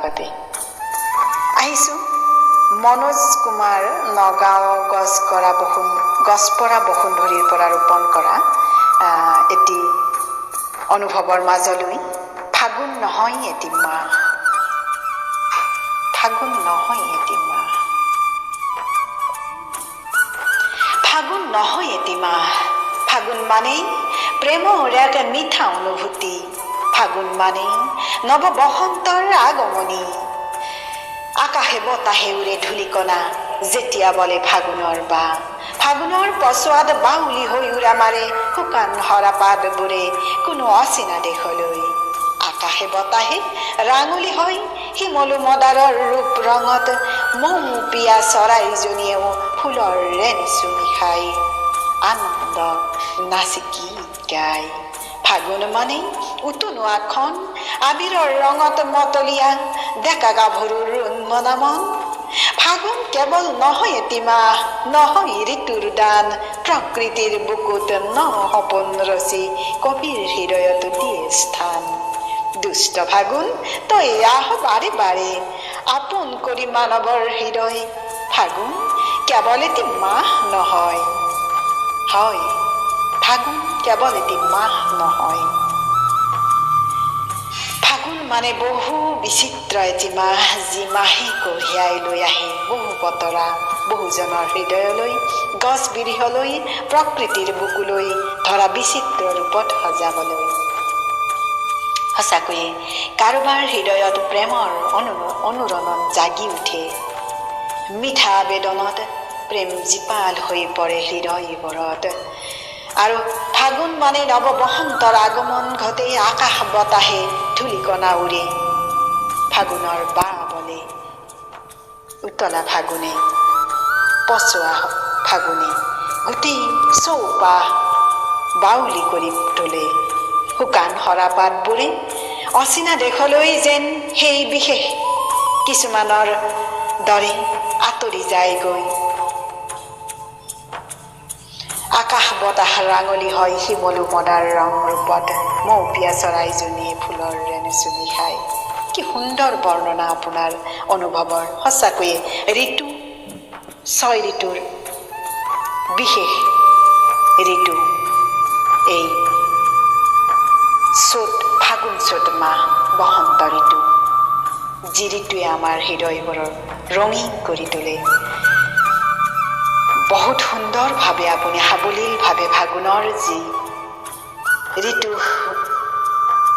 বাবে আহিছোঁ মনোজ কুমাৰ, নগাঁও গছগৰা বসুন গছপৰা বসুন্ধৰীৰ পৰা ৰোপণ কৰা এটি অনুভৱৰ মাজলৈ। ফাগুন নহয় এটি মাহ, ফাগুন নহয় এটি মাহ, ফাগুন নহয় এটি মাহ। ফাগুন মানেই প্ৰেমৰ এক মিঠা অনুভূতি, ফাগুন মানেই নৱ বসন্তৰ আগমনি। আকাশে বতাহে উৰে ধূলিকণা যেতিয়া বলে ফাগুনৰ বা, ফাগুনৰ পচোৱাত বাউলি হৈ উৰা মাৰে শুকান সৰা পাতবোৰে কোনো অচিনা দেশলৈ। আকাশে বতাহে ৰাঙলী হয় শিমলু মদাৰৰ ৰূপ ৰঙত, মৌপিয়া চৰাইজনীয়েও ফুলৰ ৰেণ চুমি খাই আনন্দ নাচি গীত গায়। ফাগুন মানেই উতনুৱা খন, আবিৰৰ ৰঙত মতলীয়া ডেকা গাভৰুৰ উন্মনা মন। ফাগুন কেৱল নহয় এটি মাহ, নহয় ঋতুৰ দান, প্ৰকৃতিৰ বুকুত ন সপোন ৰচি কবিৰ হৃদয়ত দিয়ে স্থান। দুষ্ট ফাগুন তই আহ বাৰে বাৰে, আপোন কৰি মানৱৰ হৃদয়। ফাগুন কেৱল এটি মাহ নহয়, হয় ফাগুন কেৱল এটি মাহ নহয়। ফাগুন মানে বহু বিচিত্ৰ এটি মাহ, যি মাহে কঢ়িয়াই লৈ আহে বহু বতৰা বহুজনৰ হৃদয়লৈ, গছ বিৰিহলৈ, প্ৰকৃতিৰ বুকুলৈ ধৰা বিচিত্ৰ ৰূপত সজাবলৈ। সঁচাকৈয়ে কাৰোবাৰ হৃদয়ত প্ৰেমৰ অনুৰণন জাগি উঠে, মিঠা আবেদনত প্ৰেম জীপাল হৈ পৰে হৃদয়বোৰত। আৰু ফাগুন মানে নৱ বসন্তৰ আগমন ঘটে, আকাশ বতাহে ধূলিকণা উৰে ফাগুনৰ বা বলে। উতলা ফাগুনে, পচোৱা ফাগুনে গোটেই চৌপাশ বাউলি কৰি তোলে। শুকান সৰা পাতবোৰে অচিনা দেশলৈ যেন সেই বিশেষ কিছুমানৰ দৰে আঁতৰি যায়গৈ। আকাশ বতাহ ৰাঙলী হয় শিমলু মদাৰ ৰং ৰূপত, মৌপিয়া চৰাইজনীয়ে ফুলৰ ৰেণু চুমি খায়। কি সুন্দৰ বৰ্ণনা আপোনাৰ অনুভৱৰ। সঁচাকৈয়ে ঋতু, ছয় ঋতুৰ বিশেষ ঋতু এই চ'ত, ফাগুন চ'ত মাহ, বসন্ত ঋতু, যি ঋতুৱে আমাৰ হৃদয়বোৰৰ ৰঙীন কৰি তোলে। বহুত সুন্দৰভাৱে আপুনি সাৱলীলভাৱে ফাগুনৰ যি ঋতু,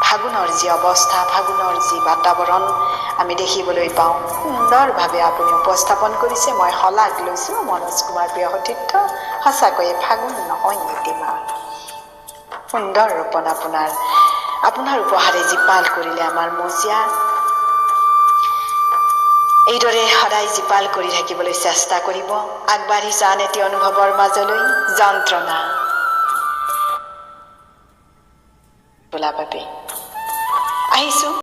ফাগুনৰ যি অৱস্থা, ফাগুনৰ যি বাতাবৰণ আমি দেখিবলৈ পাওঁ, সুন্দৰভাৱে আপুনি উপস্থাপন কৰিছে। মই শলাগ লৈছোঁ মনোজ কুমাৰ, প্ৰিয় সতীৰ্থ। সঁচাকৈয়ে ফাগুন নহয় এটি মাহ। সুন্দৰ ৰোপণ আপোনাৰ, আপোনাৰ উপহাৰে জীপাল কৰিলে আমাৰ মজিয়া। এইদৰে সদায় জীপাল কৰি থাকিবলৈ চেষ্টা কৰিব। আগবাঢ়ি যান এটি অনুভৱৰ মাজলৈ। যন্ত্ৰণা তোলা বাবে আহিছোঁ।